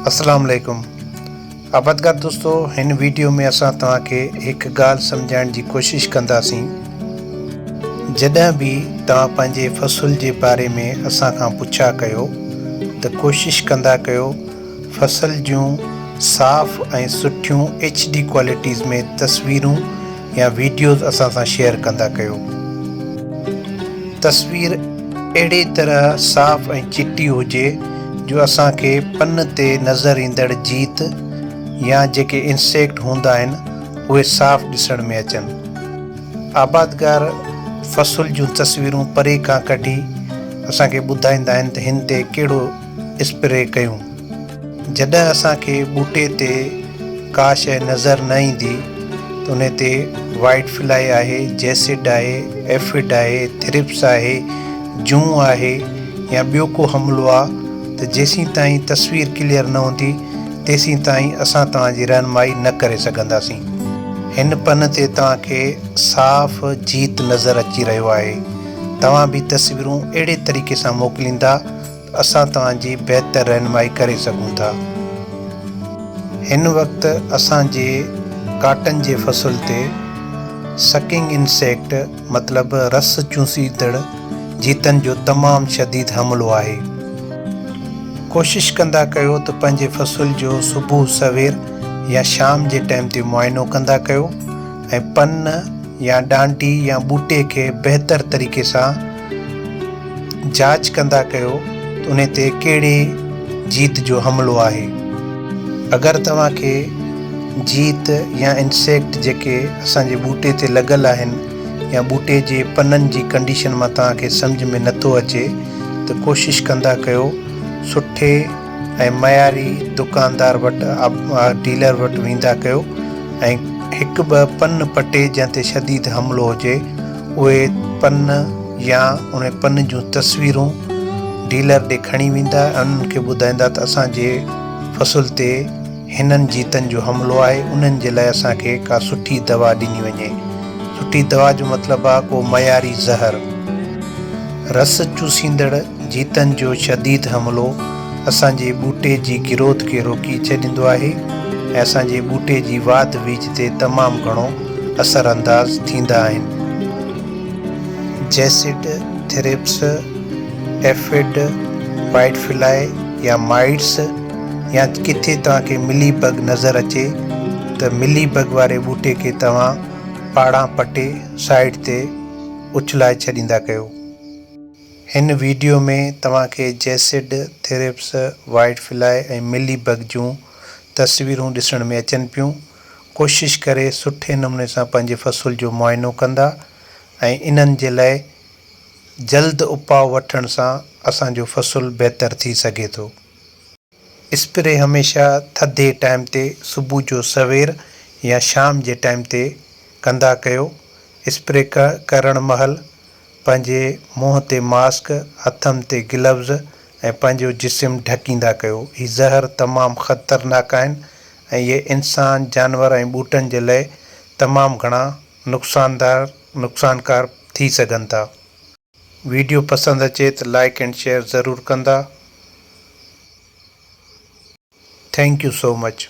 اسلام عليڪم آبادگار دوستو هن ويڊيو ۾ اسان توهان کي هڪ ڳالهه سمجهائڻ جي ڪوشش ڪنداسين جڏهن به توهان پنهنجي فصل جي باري ۾ اسان کان پڇا ڪيو ته ڪوشش ڪندا ڪيو فصل جون صاف ۽ سٺيون ايڇ ڊي ڪوالٽيز ۾ تصويرون يا ويڊيوز اسان سان شيئر ڪندا ڪيو. تصوير اهڙي طرح صاف ۽ چٽي هجي جو اسان کي پن تي نظر ايندڙ جيت يا جيڪي انسيڪٽ هوندا آهن اهي صاف ڏسڻ ۾ اچن. آبادگار فصل جون تصويرون پري کان ڪڍي اسان کي ٻڌائيندا آهن ته هن تي ڪهڙو اسپري ڪيون. جڏهن اسان کي ٻوٽي تي ڪا شيء نظر نه ايندي ته انهي تي وائيٽ فلائي آهي، جيسڊ آهي، ايفڊ آهي، ٿرپس آهي، جون آهي يا ٻيو ڪو حملو آ ته جيسين تائين تصوير ڪليئر نه هوندي تيسين تائين اسان توهان جي رهنمائي نه ڪري سگهنداسين. هن پن تي توهان کي صاف جيت نظر اچي رهيو آهي. توهان به تصويرون اهڙي طريقي سان موڪليندا ته اسان توهان جي بهتر رهنمائي ڪري سگهون ٿا. هن وقت اسان جي ڪاٽن جي فصل تي سڪنگ انسيڪٽ مطلب رس چوسيندڙ جيتن جو تمام شديد حملو آهي. ڪوشش ڪندا ڪيو ته پنهنجي فصل جو صبح سوير يا شام جي ٽائيم تي معائنو ڪندا ڪيو ۽ پن يا ڏانڊي يا ٻوٽي کي بهتر طريقي سان جاچ ڪندا ڪيو ته انهي تي ڪهڙي جيت جو حملو آهي. اگر توهان کي جيت يا انسيڪٽ جيڪي اسان جي ٻوٽي تي لڳل آهن يا ٻوٽي جي پنن جي ڪنڊيشن مان توهان کي سمجهه ۾ نٿو اچي ته ڪوشش ڪندا ڪيو سٺي ۽ معياري دڪاندار وٽ ڊيلر وٽ ويندا ڪيو ۽ هڪ ٻه پن پٽي جنهن تي شديد حملو هجي اهي پن يا انهي پن جون تصويرون ڊيلر ڏي کڻي ويندا ۽ انهن کي ٻڌائيندا ته اسان جي فصل تي هنن جيتن جو حملو آهي انهن جي لاء اسان کي ڪا سٺي دوا ڏني وڃي. سٺي دوا جو مطلب آهي ڪو معياري زهر. رس چوسيندڙ جيتن جو شديد حملو اسان جي ٻوٽي جي گروٿ کي روڪي ڇڏيندو آهي ۽ اسان جي ٻوٽي جي واڌ ويجهه تي تمام گهڻو اثر انداز ٿيندا آهن. جيسڊ، ٿرپس، ايفڊ، وائيٽ فلائي يا مائيٽس يا ڪٿي توهان کي ملي بگ نظر اچي ته ملي بگ واري ٻوٽي کي توهان پاڙان پٽي سائيڊ تي اڇلائي ڇڏيندا ڪيو. هن ويڊيو ۾ توهان کي جيسڊ، ٿرپس، وائيٽ فلائي ۽ ملي بگ جون تصويرون ڏسڻ ۾ اچن پيون. ڪوشش ڪري سٺي نموني سان پنهنجي فصل جو معائنو ڪندا ۽ انهن جي لاء جلد اپاء وٺڻ سان اسان جو فصل بهتر ٿي سگهي ٿو. اسپري هميشه ٿڌي ٽائيم تي صبح جو سوير يا شام جي ٽائيم تي ڪندا ڪيو. اسپري ڪرڻ مهل پنهنجي منهن تي ماسڪ، هٿن تي گلوز ۽ پنهنجو جسم ڍڪيندا ڪيو. هي زهر تمام خطرناڪ آهن ۽ اهي انسان، جانور ۽ ٻوٽن جي لئه تمام گهڻا نقصاندار نقصانڪار ٿي سگهن ٿا. ويڊيو پسند اچي ته لائيڪ اينڊ شيئر ضرور ڪندا. Thank you so much.